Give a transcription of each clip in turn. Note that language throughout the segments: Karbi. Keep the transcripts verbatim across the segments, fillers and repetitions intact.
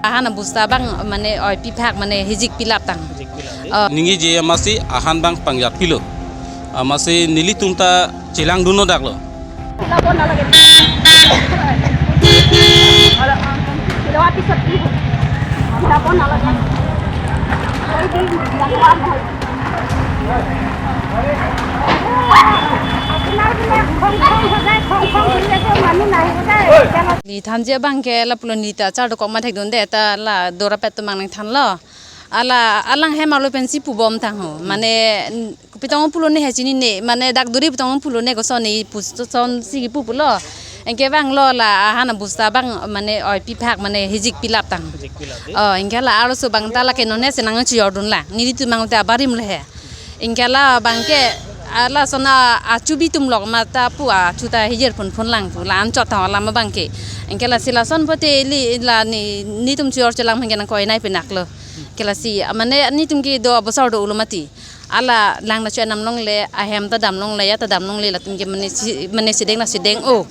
Ahan abusta abang mane oi piphak mane hijik pilap tang. Hijik pilap, eh? Oh. Ningjeje amatsi ahan abang pangjar pilo. Amatsi nelitum ta chelang dunno daklo. Ni thanji abang ke lapulo neli ta char dokok ma thekdunde ta la dorapet atum abang nangthanlo. Ala alang hem arlo pensi pubom tang ho. Mane n-, pitong pulo ne he chinine, mane dak duri pitong pulo ne koson ne puson si kipu pulo. Anke abang lo la ahan abusta abang mane oi piphak mane hijik pilap tang. Hijik pilap, eh? Oh, anke la arloso abang ta lake non he si nangchijor dunlang. Nelitum abang ta barim le he. Anke la abang ke, ala sona achu bitum lok ma ta pu achu ta hijir phun phun lang pu la anchot tang alam abang ke. Anke lasi lason pote ili la ne, netum chijor chelang abang ke nangkoi nai pinaklo. Anke lasi, mane netum ke do abosor do-olo mati. Ala lang na chu enam longle, ahem ta dam longle, ya ta dam longle, latum ke mane si, mane sideng na sideng-o.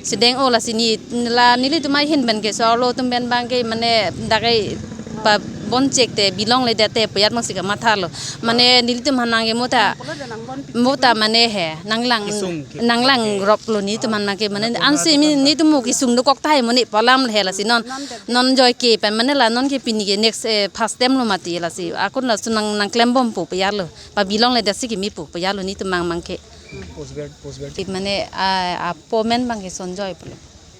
Sideng-o lasi ne, la nelitum ahin pen ke so arlo atum pen abang ke mane dak ke pabon chek te, bilong le det te, puyat abang si kamathalo. Mane nelitum aphan abang ke mo ta, mo ta mane he, nanglang, kisung ke, nanglang ke, roplo netum aphan abang ke, mane ansi mi netum mo kisung dokok tahai mo ne pu alam le he lasi non, non joike pen mane la non ke pini ke next, eh, first time lo mati lasi. Akun laso nang, nangklembompo puyatlo. Pabilong le det si kimi pu puyatlo netum abang abang ke. Post grad, post grad. Mane, ah, apo amen abang ke Sonjoy pulo.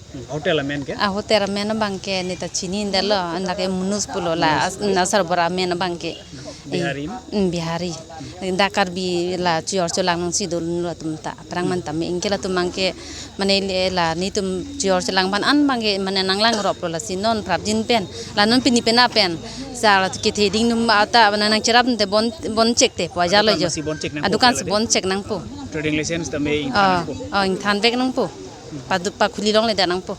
Hmm, hotel amen ke? Ah, hotel amen abang ke ne ta chinidetlo, andak ke Munus pulo la, as-, na sarbura amen abang ke. Bihari? Eh, mm, Bihari. Dak Karbi la chijor chelang nangsi dolo atum ta, aphrang man tame, anke latum abang ke, mane le la netum chijor chelang aphan an abang ke, mane nanglang roplo lasi non prapjin pen, la non pini pen apen. Sar kethe ding num ata, mane nangcherap te bon, bon chek te, pu ajalo jo. Adukan si bon chek nangpo. Adukan si bon chek nangpo. Trading license tame ingthan nangpo. Oh, oh, ingthan vek nangpo. Padu, pakhuli longle det nangpo.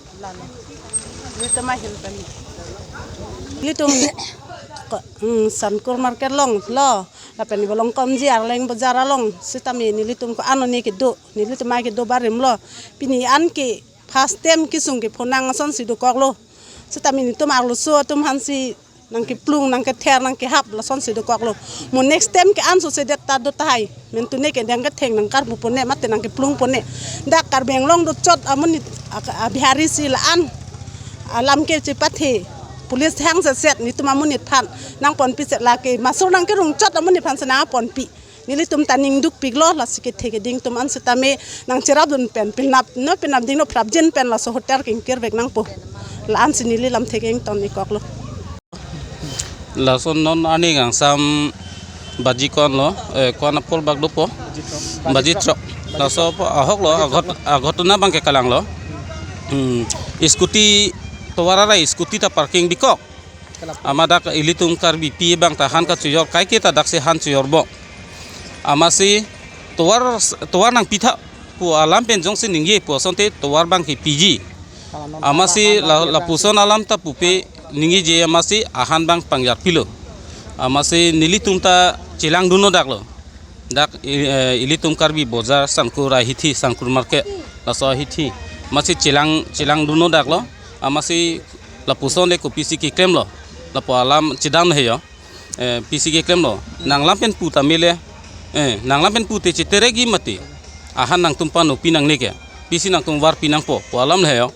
Nelitum, hmm, Sankur market longlo, lapen Bolongkomji Arleng bazar along, sitame nelitum ko-an one kedo, nelitum amei kedo barimlo, pini an ke first time kisung kephonang asonsi dokoklo, sitame netum arloso atum aphansi nangkeplung, nangkether, nangkehap, lasonsi dokoklo. Mo next time ke-an sose det ta do tahai. Mentune ke dang ketheng nangkarpu pone, mate nangkeplung pone. Dak Karbi Anglong dochot amonit a, a Bihari si la-an alam ke chepathe. Police hang se set netum amonit aphan nangponpi set lake. Masur nangkerung chot amonit aphan si nangponpi. Nelitum ta ning dukpiklo, lasi kethe keding atum an sitame nangcherap dun pen, penap, no penap ding no prapjin pen laso hotel kengkir vek nangpo. La-an si neli lamthe kengton ikoklo. Lason non aning angsam baji ko-an lo, eh, ko-an apor bak dopo? Baji throk. Baji throk. Laso po ahok lo, aghot-, aghotona abang ke kalang lo. Hmm. Scooty, tovar arai scooty ta parking bikok. Amat dak ilitum Karbipi abang ta han kachijor, kaike ta dak si han chijor bo. Amatsi tovar, tovar nangpitha pu alam pen jongsi ningje pu asonte tovar abang ke piji. Amatsi la, lapuson alam ta pupe ningjeje amatsi ahan abang pangjar pilo. Amatsi nelitum ta chelang dunno daklo. Dak, eh, ilitum Karbi Bazar Sankur ahithi, Sankur market, laso ahithi. Amatsi chelang, chelang dunno daklo. Amatsi lapuson le kopisi keklemlo. Lapu alam chedam he jo. Eh, pisi keklemlo. Nanglam pen pu tame le. Eh, nanglam pen pute cheterekji mati. Ahan nangtum panopi nangne ke. Pisi nangtum varpi nangpo. Pu alam le jo.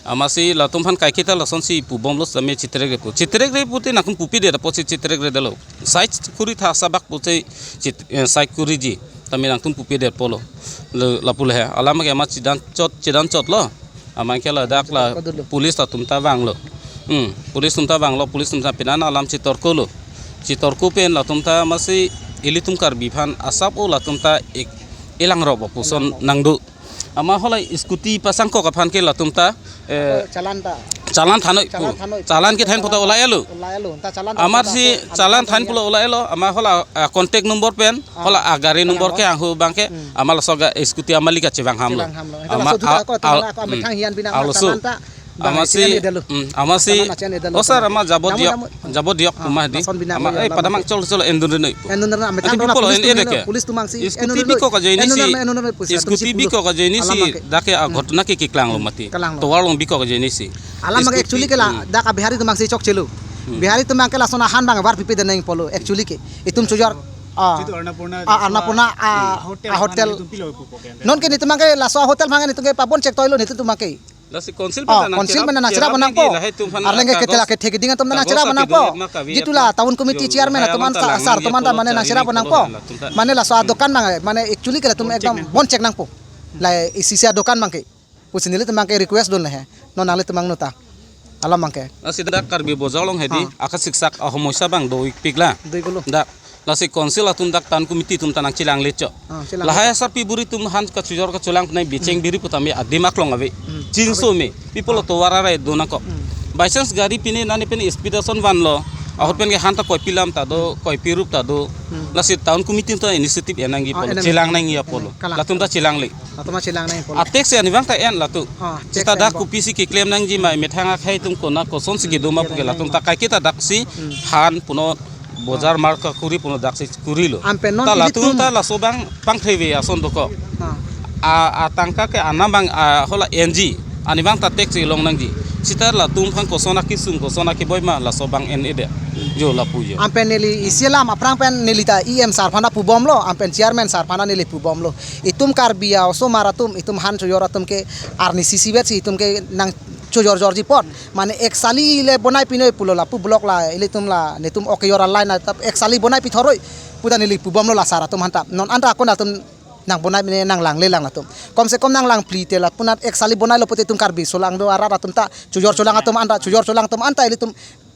Amatsi latum aphan kaike ta lasonsi pubomlo sitame cheterekrepo. Cheterekre pute nangtum pupedet apotsi cheterekredetlo. Side kuri tha sabak pute chet-, eh, side kuriji. Tame nangtum pupedetpolo. Le, lapu le he. Alam ke amat chedanchot, chedanchotlo. Amat ke ladak la police atum ta vanglo. Hmm, police atum ta vanglo, police atum ta pini an alam chetorkolo. Chetorko pen latum ta amatsi ilitum Karbi aphan asap o latum ta ik-, elangrop puson nangdo. Amat hala scooty pasangkok aphan ke latum ta, eh, challan ta. Challan thanoi pu. Challan thanoi pu. Challan kethan puta ola-elo. Ola-elo. Ta challan ta. Amatsi challan than pulo ola-elo. Amat hala, ah, contact number pen, ah, hala agari number ke anghu abang ke. Hmm. Amat laso ga scooty amat lika chevang hamlo. Chevang hamlo. Amat, laso duta ko, ah, tumana ko, ah, amethang hian bina, ah, laso challan ta. Amatsi, hmm, amatsi. Challan achen edalo. Oh, sir, amat jabo diok. Jabo diok, ah, puma di. Lason bina amat, eh, padamang chol chol endun reno ipu. Endun reno, amethang andi dola polo police en ede ke. Police atum angsi scooty endun reno. Bikok ajoine si. Endun reno, endun reno, police atum si scooty pulo. Bikok ajoine si. Alam ke. Dak ke, ah, ghotona ke keklanglo mati. Klanglo. Tovar along bikok ajoine si. Alam abang ke actually ke la, hmm, dak a Bihari atum abang si chokchelo. Hmm. Bihari atum abang ke lason ahan abang var pipe deneng pulo. Actually ke itum chojor, ah, jitu Annapurna, ah, Annapurna, ah, hmm, hotel, ah, hotel. Ahan itum pilo pupo ke. Non ke netum abang ke laso hotel abang netum ke pabon chek toilo netum abang ke. Lasi council, oh, pen council pen nang cherap nangpo. Arleng ke ketela kethe keding atum nang cherap nangpo. Jitu la town committee chairman atum an, sar atum an ta mane nang cherap nangpo. Mane laso adokan abang, mane actually ke latum ekdom bon chek nangpo. La isi isi adokan abang ke. Pusi nelitum abang ke request dun le he. Non nanglitum abang nota. Alam abang ke. Lasi dak Karbi Bojar along hedi, ah, akasiksak ahomoisa abang do-ikpik la. Do-iklo. Dak, lasi council atum dak town committee atum ta nang chelang lecho. Ah, chelang lecho. Lahai asar pi buri atum han kachojor kacholang penai bicheng, hmm, biri putame adim aklong ave. Hmm. Chinso ave. Me, people, ave, tovar arai do nangkok. Hmm. By chance gari pine nani pine speed ason vanlo. Ahut pen ke han ta koipi lam ta do, koipi rup ta do. Hmm. Lasi town committee ta initiative en nangji, ah, pulo, en nangji, chelang nangji apotlo. Kalang. Latum ta chelang le. Latum ta chelang nangpo. A tax si ani abang ta en latum. Ah, tax si ta dak en po. Kopisi keklem nangji ma, methang akhei atum konat kosonsi kedo ma pu ke latum ta kaike ta dak si, hmm, han puno bojar, ah, mar kakuri puno dak si kurilo. Anpen non ta latum ilitum ta laso abang pangthrewe ason dokok. Ah. A, atangka ke anam abang, ah, hala en ji. Ani abang ta tax si long nangji. Seta latum aphan koson akesung koson akeboi ma laso abang en-edet. Jo lapu jo. Anpen neli isi alam aphrang pen neli ta E M sar aphan ta pubomlo, anpen chairman sar aphan ta neli pubomlo. Itum Karbi a-osomar atum, itum han chojor atum ke arni isi isi vet si itum ke nang chojor jorji apot. Mane ek sali le bonai pinoi pulo lapu block la, ilitum la, netum ok kejor a-line na ta ek sali bonai pithoroi pu ta neli pubomlo la sar atum aphan ta. Non anta akon atum nang bonai pine nang lang le lang atum. Kom se kom nang lang phli te lapu nat ek sali bonailo pute itum Karbi solang do arat atum ta chojor cholang atum anta, chojor cholang atum anta ilitum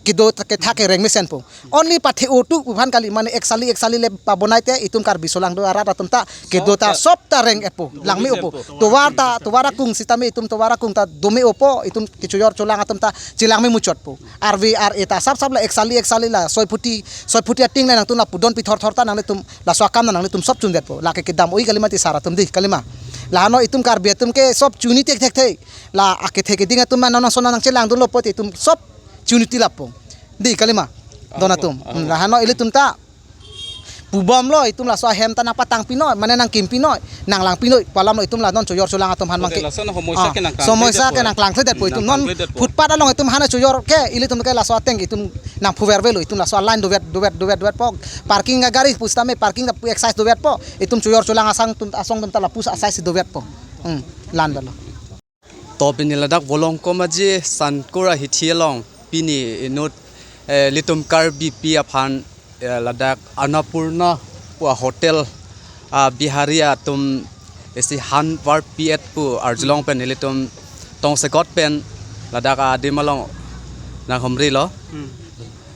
kedo ta ketha kereng mesenpo. Only pathe otu pu aphan kali, mane ek sali ek sali le pabonai te itum Karbi solang do arat atum ta kedo ta sop ta reng-etpo, langme-opo. Tovar ta, tovar akung sitame itum tovar akung ta dome-opo, itum kechojor cholang atum ta chelangme muchotpo. Arve ar-e ta sap sap la ek sali ek sali la soi phuti, soi phuti ating le nangtum la pudon pithor thor ta nanglitum laso akam nanglitum sop chundetpo. Lake kedam oi kali mati sar atum dei, kalima. Lahano itum Karbi atum ke sop chuni tek thekthe. La akethe keding atum ma non ason nang chelang dunlo pute itum sop chuni ti lapo. Dei, kalima. Don atum. Ah, ah. Hmm, lahano ilitum ta pubomlo itum laso ahem ta nang patang pinoi, mane nang kim pinoi, nang lang pinoi, pu alamlo itum la non chojor cholang atum aphan abang ke. Oke, lason homoisa, ah, ke nang somoisa klangkledetpo, ke nang klangkledetpo itum. Non klangkledetpo. Footpath along itum han chojor ke, ilitum ke laso ateng itum nang phuver avelo, itum laso a-line dovet, dovet, dovet, dovetpo. Parking agari pusitame parking ta pu excise dovetpo. Itum chojor cholang asong atum, asong atum ta lapu asai si dovetpo. Hmm, lan dalo. To pini ladak Volongkom Aje Sankur ahithi along pini inut, eh, ilitum Karbipi aphan, eh, ladak Annapurna pu a-hotel, ah, Bihari atum isi han varpi-et pu arjulong pen ilitum tongsekot pen ladak adim along nanghumrilo. Hmm.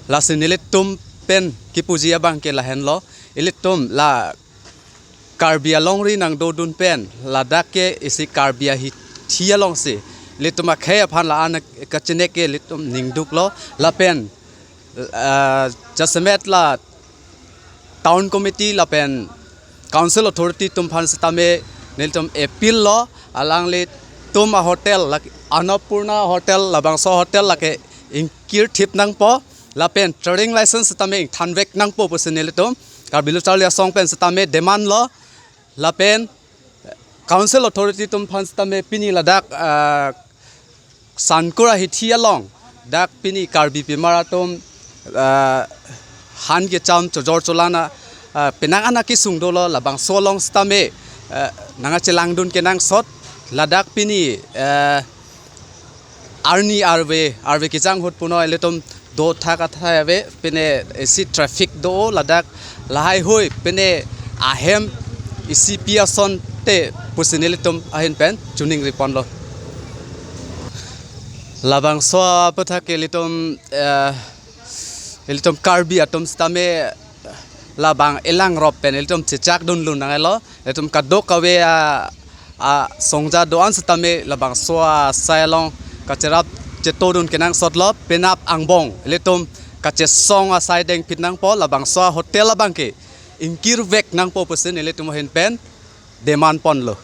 Lasi nelitum pen kipuji abang ke lahenlo. Ilitum la Karbi alongri nangdodun pen ladak ke isi Karbi ahithi alongsi ilitum akhei aphan la-an kachenek ke ilitum ningduklo lapen, ah, jasemet la town committee lapen council authority atum aphan sitame nelitum appeal lo, alanglitum a-hotel lake Annapurna Hotel labangso hotel lake ingkirthip nangpo lapen trading license sitame ingthanvek nangpo pusi nelitum Karbi Lo Charli Asong pen sitame demand lo. Lapen council authority atum aphan sitame pini ladak, ah, Sankur ahithi along dak pini Karbi pimar atum, ah, han kecham chojor cholang, ah, penang an akesung dolo labangso along sitame, ah, nangchelangdun kenangsot ladak pini, ah, arni arve, arve kejang ahut puno ilitum dothak athai ave, pine isi traffic do ladak lahai hui, pine ahem isi pi asonte pusi nelitum ahin pen choningri ponlo. Labangso aputhak ilitum, eh, ilitum Karbi atum sitame labang elangrop pen ilitum chechakdun lun nanglo. Ilitum kadokave a, asongja do-an sitame labangso asai along kacherap chetodun kenangsotlo, penap angbong ilitum kachesong asai dengpit nangpo, labangso hotel abang ke ingkirvek nangpo pusi nelitum ahin pen demand ponlo.